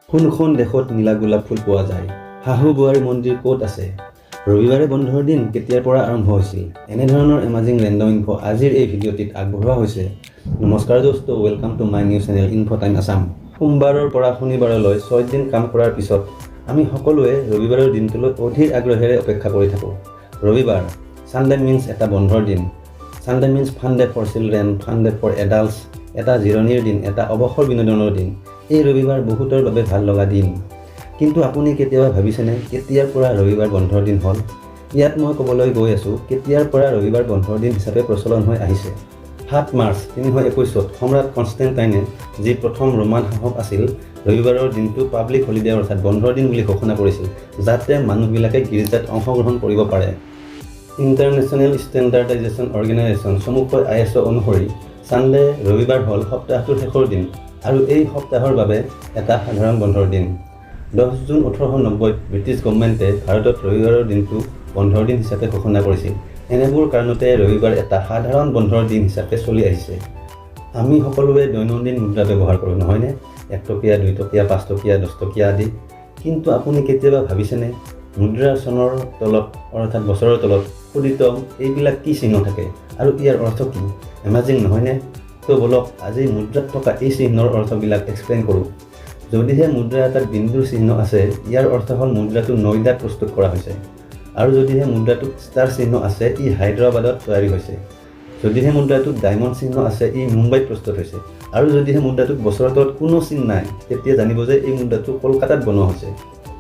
কোনখন দেশত নীলা গোলাপ ফুল পোৱা যায়? শাহু বোৱাৰী মন্দিৰ ক'ত আছে? ৰবিবাৰে বন্ধৰ দিন কেতিয়াৰ পৰা আৰম্ভ হৈছিল? এনেধৰণৰ এমাজিং ৰেণ্ডম ইনফ' আজিৰ এই ভিডিঅ'টিত আগবঢ়োৱা হৈছে। নমস্কাৰ দোস্ত, welcome to my new channel Info Time Assam। সোমবাৰৰ পৰা শনিবাৰলৈ 6 দিন কাম কৰাৰ পিছত আমি সকলোৱে ৰবিবাৰৰ দিনটোলৈ অধীৰ আগ্ৰহেৰে অপেক্ষা কৰি থাকোঁ। ৰবিবাৰ, ছানডে মিনছ এটা বন্ধৰ দিন। Sunday means fun day for children, fun day for adults। এটা জিৰণিৰ দিন, এটা অৱসৰ বিনোদনৰ দিন। এই ৰবিবাৰ বহুতৰ বাবে ভাল লগা দিন। কিন্তু আপুনি কেতিয়াবা ভাবিছেনে, কেতিয়াৰ পৰা ৰবিবাৰ বন্ধৰ দিন হ'ল? ইয়াত মই ক'বলৈ গৈ আছোঁ কেতিয়াৰ পৰা ৰবিবাৰ বন্ধৰ দিন হিচাপে প্ৰচলন হৈ আহিছে। 7 মাৰ্চ 321ত সম্ৰাট কনষ্টেণ্টাইনে, যি প্ৰথম ৰোমান শাসক আছিল, ৰবিবাৰৰ দিনটো পাব্লিক হলিডে অৰ্থাৎ বন্ধৰ দিন বুলি ঘোষণা কৰিছিল, যাতে মানুহবিলাকে গীৰ্জাত অংশগ্ৰহণ কৰিব পাৰে। ইণ্টাৰনেশ্যনেল ষ্টেণ্ডাৰ্ডাইজেশ্যন অৰ্গেনাইজেশ্যন, চমুকৈ আইএছঅ' অনুসৰি ছানডে, ৰবিবাৰ হ'ল সপ্তাহটোৰ শেষৰ দিন আৰু এই সপ্তাহৰ বাবে এটা সাধাৰণ বন্ধৰ দিন। 10 জুন 1890ত ব্ৰিটিছ গভমেণ্টে ভাৰতত ৰবিবাৰৰ দিনটো বন্ধৰ দিন হিচাপে ঘোষণা কৰিছিল। এনেবোৰ কাৰণতে ৰবিবাৰ এটা সাধাৰণ বন্ধৰ দিন হিচাপে চলি আহিছে। আমি সকলোৱে দৈনন্দিন মুদ্ৰা ব্যৱহাৰ কৰোঁ, নহয়নে? 1 টকীয়া, 2 টকীয়া, 5 টকীয়া, 10 টকীয়া আদি। কিন্তু আপুনি কেতিয়াবা ভাবিছেনে, মুদ্ৰাৰ চনৰ তলত অৰ্থাৎ বছৰৰ তলত খোদিত এইবিলাক কি চিহ্ন থাকে আৰু ইয়াৰ অৰ্থ কি? এমাজিং নহয়নে? তো ব'লক, আজি মুদ্ৰাত থকা এই চিহ্নৰ অৰ্থবিলাক এক্সপ্লেইন কৰোঁ। যদিহে মুদ্ৰা এটাত বিন্দুৰ চিহ্ন আছে, ইয়াৰ অৰ্থ হ'ল মুদ্ৰাটো নয়দাত প্ৰস্তুত কৰা হৈছে। আৰু যদিহে মুদ্ৰাটোত ষ্টাৰ চিহ্ন আছে, ই হায়দৰাবাদত তৈয়াৰী হৈছে। যদিহে মুদ্ৰাটোত ডায়মণ্ড চিহ্ন আছে, ই মুম্বাইত প্ৰস্তুত হৈছে। আৰু যদিহে মুদ্ৰাটোত বছৰৰ তলত কোনো চিন নাই, তেতিয়া জানিব যে এই মুদ্ৰাটো কলকাতাত বনোৱা হৈছে।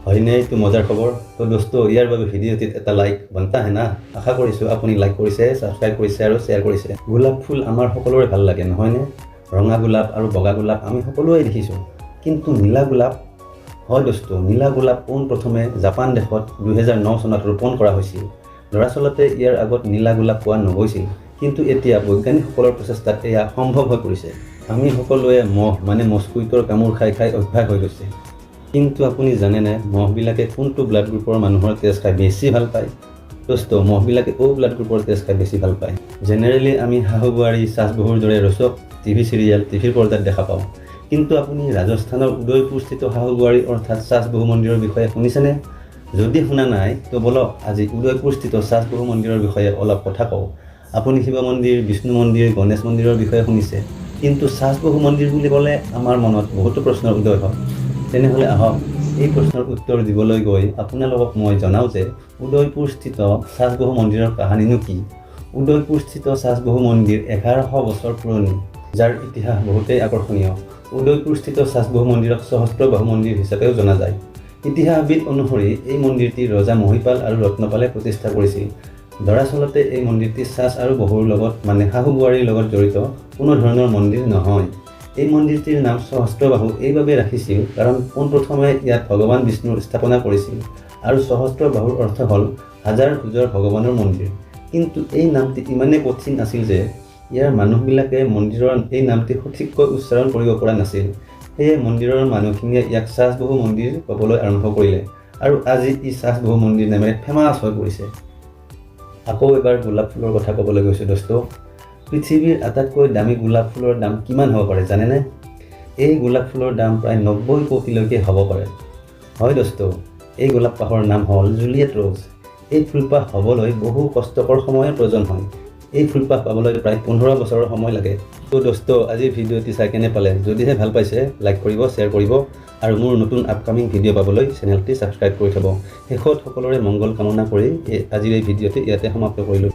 হয়নে এইটো মজাৰ খবৰ? তো দোস্ত, ইয়াৰ বাবে ভিডিঅ'টিত এটা লাইক बनता है না? আশা কৰিছোঁ আপুনি লাইক কৰিছে, ছাবস্ক্ৰাইব কৰিছে আৰু শ্বেয়াৰ কৰিছে। গোলাপ ফুল আমাৰ সকলোৰে ভাল লাগে, নহয়নে? ৰঙা গোলাপ আৰু বগা গোলাপ আমি সকলোৱে দেখিছোঁ, কিন্তু নীলা গোলাপ? হয় দোস্ত, নীলা গোলাপ পোনপ্ৰথমে জাপান দেশত 2009 চনত ৰোপণ কৰা হৈছিল। দৰাচলতে ইয়াৰ আগত নীলা গোলাপ পোৱা নগৈছিল, কিন্তু এতিয়া বৈজ্ঞানিকসকলৰ প্ৰচেষ্টাত এয়া সম্ভৱ হৈ পৰিছে। আমি সকলোৱে মহ মানে মস্কুইটোৰ কামোৰ খাই খাই অভ্যাস হৈ গৈছে। কিন্তু আপুনি জানেনে, মহবিলাকে কোনটো ব্লাড গ্ৰুপৰ মানুহৰ তেজ খাই বেছি ভাল পায়? দোস্ত, মহবিলাকে অ' ব্লাড গ্ৰুপৰ তেজ খাই বেছি ভাল পায়। জেনেৰেলি আমি শাহু বোৱাৰী, চাচ বহুৰ দৰে ৰোচক টিভি চিৰিয়েল টিভিৰ পৰ্দাত দেখা পাওঁ। কিন্তু আপুনি ৰাজস্থানৰ উদয়পুৰস্থিত শাহু বোৱাৰী অৰ্থাৎ চাচ বহু মন্দিৰৰ বিষয়ে শুনিছেনে? যদি শুনা নাই, তো ব'লক, আজি উদয়পুৰস্থিত চাচ বহু মন্দিৰৰ বিষয়ে অলপ কথা কওঁ। আপুনি শিৱ মন্দিৰ, বিষ্ণু মন্দিৰ, গণেশ মন্দিৰৰ বিষয়ে শুনিছে, কিন্তু চাচ বহু মন্দিৰ বুলি ক'লে আমাৰ মনত বহুতো প্ৰশ্নৰ উদয় হয়। তেনেহ'লে আহক, এই প্ৰশ্নৰ উত্তৰ দিবলৈ গৈ আপোনালোকক মই জনাওঁ যে উদয়পুৰস্থিত চাচবহু মন্দিৰৰ কাহিনীনো কি। উদয়পুৰস্থিত চাচবহু মন্দিৰ 1100 বছৰ পুৰণি, যাৰ ইতিহাস বহুতেই আকৰ্ষণীয়। উদয়পুৰস্থিত চাচবহু মন্দিৰক সহস্ৰবাহু মন্দিৰ হিচাপেও জনা যায়। ইতিহাসবিদ অনুসৰি এই মন্দিৰটি ৰজা মহিপাল আৰু ৰত্নপালে প্ৰতিষ্ঠা কৰিছিল। দৰাচলতে এই মন্দিৰটি চাচ আৰু বহুৰ লগত, মানে শাহু বোৱাৰীৰ লগত জড়িত কোনো ধৰণৰ মন্দিৰ নহয়। এই মন্দিৰটিৰ নাম সহস্ৰবাহু এইবাবে ৰাখিছিল, কাৰণ পোনপ্ৰথমে ইয়াত ভগৱান বিষ্ণুৰ স্থাপনা কৰিছিল আৰু সহস্ৰ বাহুৰ অৰ্থ হ'ল হাজাৰ ভুজৰ ভগৱানৰ মন্দিৰ। কিন্তু এই নামটি ইমানেই কঠিন আছিল যে ইয়াৰ মানুহবিলাকে মন্দিৰৰ এই নামটি সঠিককৈ উচ্চাৰণ কৰিব পৰা নাছিল। সেয়ে মন্দিৰৰ মানুহখিনিয়ে ইয়াক চাচবহু মন্দিৰ ক'বলৈ আৰম্ভ কৰিলে আৰু আজি ই চাচবহু মন্দিৰ নামেৰে ফেমাছ হৈ পৰিছে। আকৌ এবাৰ গোলাপ ফুলৰ কথা ক'বলৈ গৈছোঁ দোস্ত। পৃথিৱীৰ আটাইতকৈ দামী গোলাপ ফুলৰ দাম কিমান হ'ব পাৰে জানেনে? এই গোলাপ ফুলৰ দাম প্ৰায় 90 কোটিলৈকে হ'ব পাৰে। হয় দোস্ত, এই গোলাপ পাহৰ নাম হ'ল জুলিয়েট ৰ'জ। এই ফুলপাহ হ'বলৈ বহু কষ্টকৰ সময়ৰ প্ৰয়োজন হয়। এই ফুলপাহ পাবলৈ প্ৰায় 15 বছৰৰ সময় লাগে। তো দোস্ত, আজিৰ ভিডিঅ'টি চাই কেনে পালে? যদিহে ভাল পাইছে, লাইক কৰিব, শ্বেয়াৰ কৰিব আৰু মোৰ নতুন আপকামিং ভিডিঅ' পাবলৈ চেনেলটি ছাবস্ক্ৰাইব কৰি থ'ব। শেষত সকলোৰে মংগল কামনা কৰি আজিৰ এই ভিডিঅ'টি ইয়াতে সমাপ্ত কৰিলোঁ।